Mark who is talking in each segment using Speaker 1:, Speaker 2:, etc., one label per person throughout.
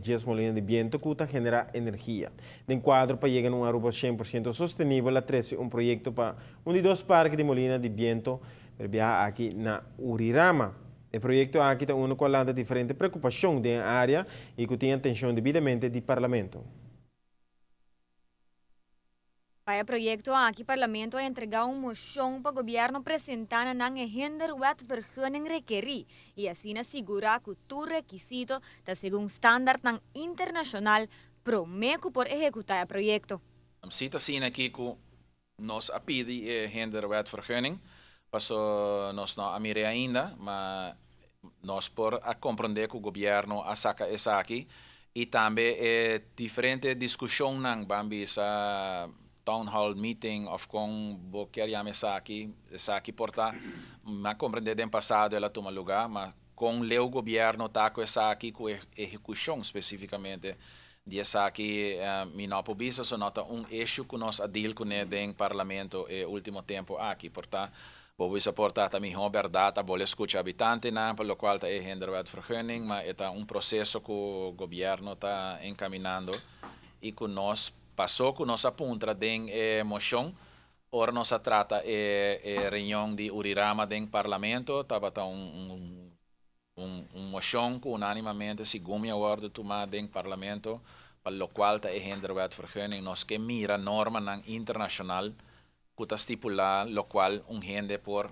Speaker 1: 10 molina di biento cu ta genera energia. Den cuadro pa yega na un Aruba 100% sostenibel a trece un proyecto pa un di dos parke di molina di biento pero biaha aki na Urirama. E proyecto aki ta uno cu a lanta diferente preocupacion den e area y cu tin atencion debidamente di Parlamento.
Speaker 2: Pa e proyecto aki Parlamento a entrega un mocion pa Gobierno presenta na nan e hinderwetvergunning rekeri y asina sigura cu tur rekisito ta segun standardnan internacional prome cu por ehecuta e proyecto.
Speaker 3: Si ta asina aki cu nos a pidi e hinderwetvergunning, paso nos no a mira ainda, ma nos por a comprende cu Gobierno a saca esaki y tambe e diferente discusionnan, ban bisa town hall meeting of con bo kier yama esaki, esaki por ta, m'a comprende den pasado el a tuma lugar, ma con leu Gobierno ta cu esaki, cu ehecucion specificamente di esaki, mi no por bisa, so no ta un issue cu nos a deal cune den Parlamento e ultimo tempo aki. Por ta, bo bisa por ta ta miho berdad a bolbe scucha habitantenan pa locual ta e hinderwetvergunning, ma e ta un proceso cu Gobierno ta encaminando y cu nos paso cu nos a puntra den e mocion ora nos a trata e reunion di Urirama den Parlamento, tabata un mocion cu unanimamente segun mi a wordo tuma den Parlamento pa locual ta e hinderwetvergunning. Nos ke mira normanan internacional cu ta stipula locual un hende por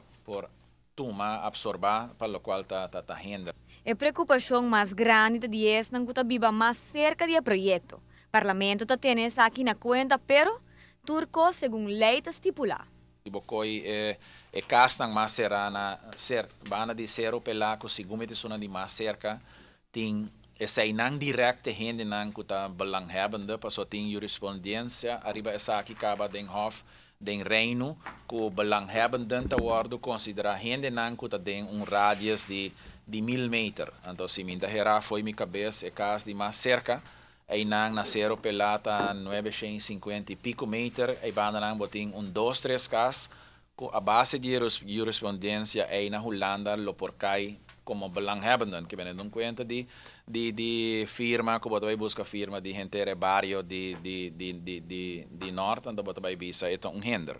Speaker 3: tuma, absorba pa locual ta hinder.
Speaker 2: E preocupacion mas grandi ta di esnan cu ta biba mas cerca di e proyecto. Parlamento ta tene esaki na cuenta, pero tur cos segun ley ta stipula.
Speaker 3: Bo coy e casnan mas cerca ser banda di Sero Pela cu segun mi ta di mas cerca, tin eseynan directe hendenan cu ta belanghebbende, paso tin jurisprudencia ariba esaki caba den Hof den Reino cu belanghebbenden ta wordo considera hendenan cu ta den un radius di 1000 meter. Anto, si mi ta hera fo'i mi cabes, e cas di mas cerca eynan na Sero Pela ta 950 y pico meter, y bandanan bo tin un dos, tres cas cu a base di jurisprudencia ey na Hulanda lo por cay como belanghebbenden, cu bin un cuenta di firma, cu bo ta bay busca firma di henter bario di Noord, anto bo ta bay bisa e ta un hinder.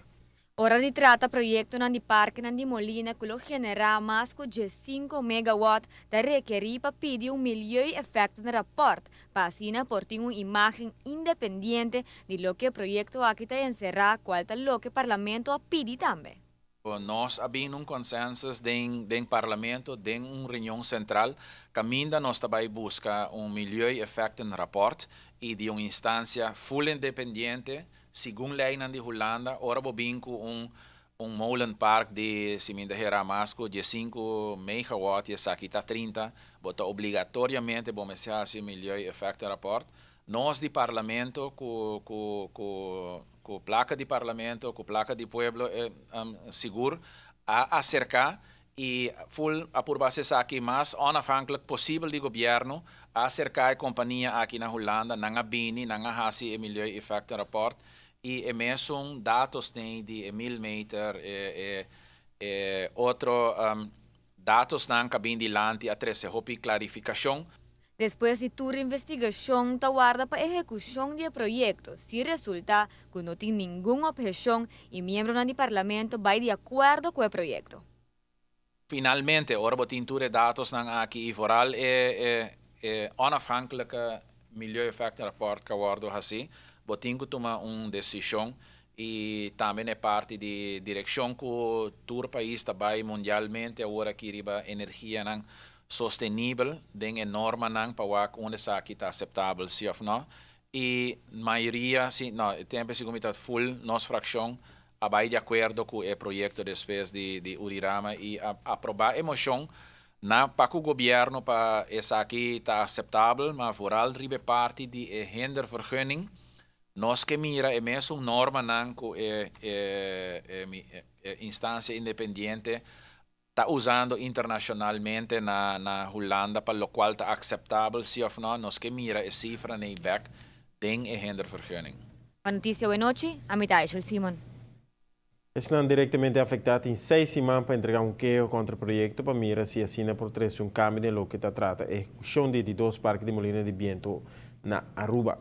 Speaker 2: Ora di trata proyectonan di parkenan di molina cu lo genera mas cu 5 megawatt, ta rekeri pa pidi un milieueffectenrapport, pa asina por tin un imagen independiente di loke e proyecto aki ta encera, cual ta loke Parlamento a pidi tambe.
Speaker 3: Nos a bin un consensus den Parlamento, den un reunion central, caminda nos ta bay busca un milieueffectenrapport y di un instancia full independiente, segun ley di Hulanda. Ora bo bin cu un molenpark di, si mi hera mas cu 5 megawatt y esaki ta 30, bo ta obligatoriamente bo mester haci milieueffectenrapport. Nos di Parlamento cu placa di Parlamento, cu placa di pueblo, sigur a acerca y full a por base aki mas onafhankelijk posibel di gobierno a acerca e compania aki na Hulanda, nan a bini, nan a hasi e milieueffectenrapport y e mesun datos tin di 1000 meter e otro datosnan cu a bin dilanti a trece hopi clarificacion.
Speaker 2: Despues di tur investigacion, ta warda pa ehecucion di e proyecto. Si resulta cu no tin ningun obhecion y miembronan di Parlamento bay di acuerdo cu e proyecto.
Speaker 3: Finalmente, ora bo tin tur e datosnan aki y vooral e onafhankelijke milieueffectenrapport cu a wordo haci, bo tin cu tuma un decision y tambe e parti di direccion cu tur pais ta bay mundialmente awor aki riba energianan sostenibel, den e normanan pa wak unda esaki ta aceptabel si of no. Y mayoria, si, no, tempo segun ta full nos fraccion a bay di acuerdo cu e proyecto despues di Urirama y a aproba e mocion na pa cu gobierno pa esaki ta aceptabel, ma vooral riba parti di e hindervergunning nos ke mira e mesun normanan cu e instancia independiente ta usando internacionalmente na Hulanda pa locual ta aceptabel si of no. Nos ke mira e cifranan back den e hindervergunning.
Speaker 2: Noticia Awe Nochi, ami ta Simon.
Speaker 1: Esnan directamente afecta tin 6 siman pa entrega un keho contra e proyecto pa mira si asina por trece un cambio den loke ta trata ehecucion di dos parke di molina di biento na Aruba.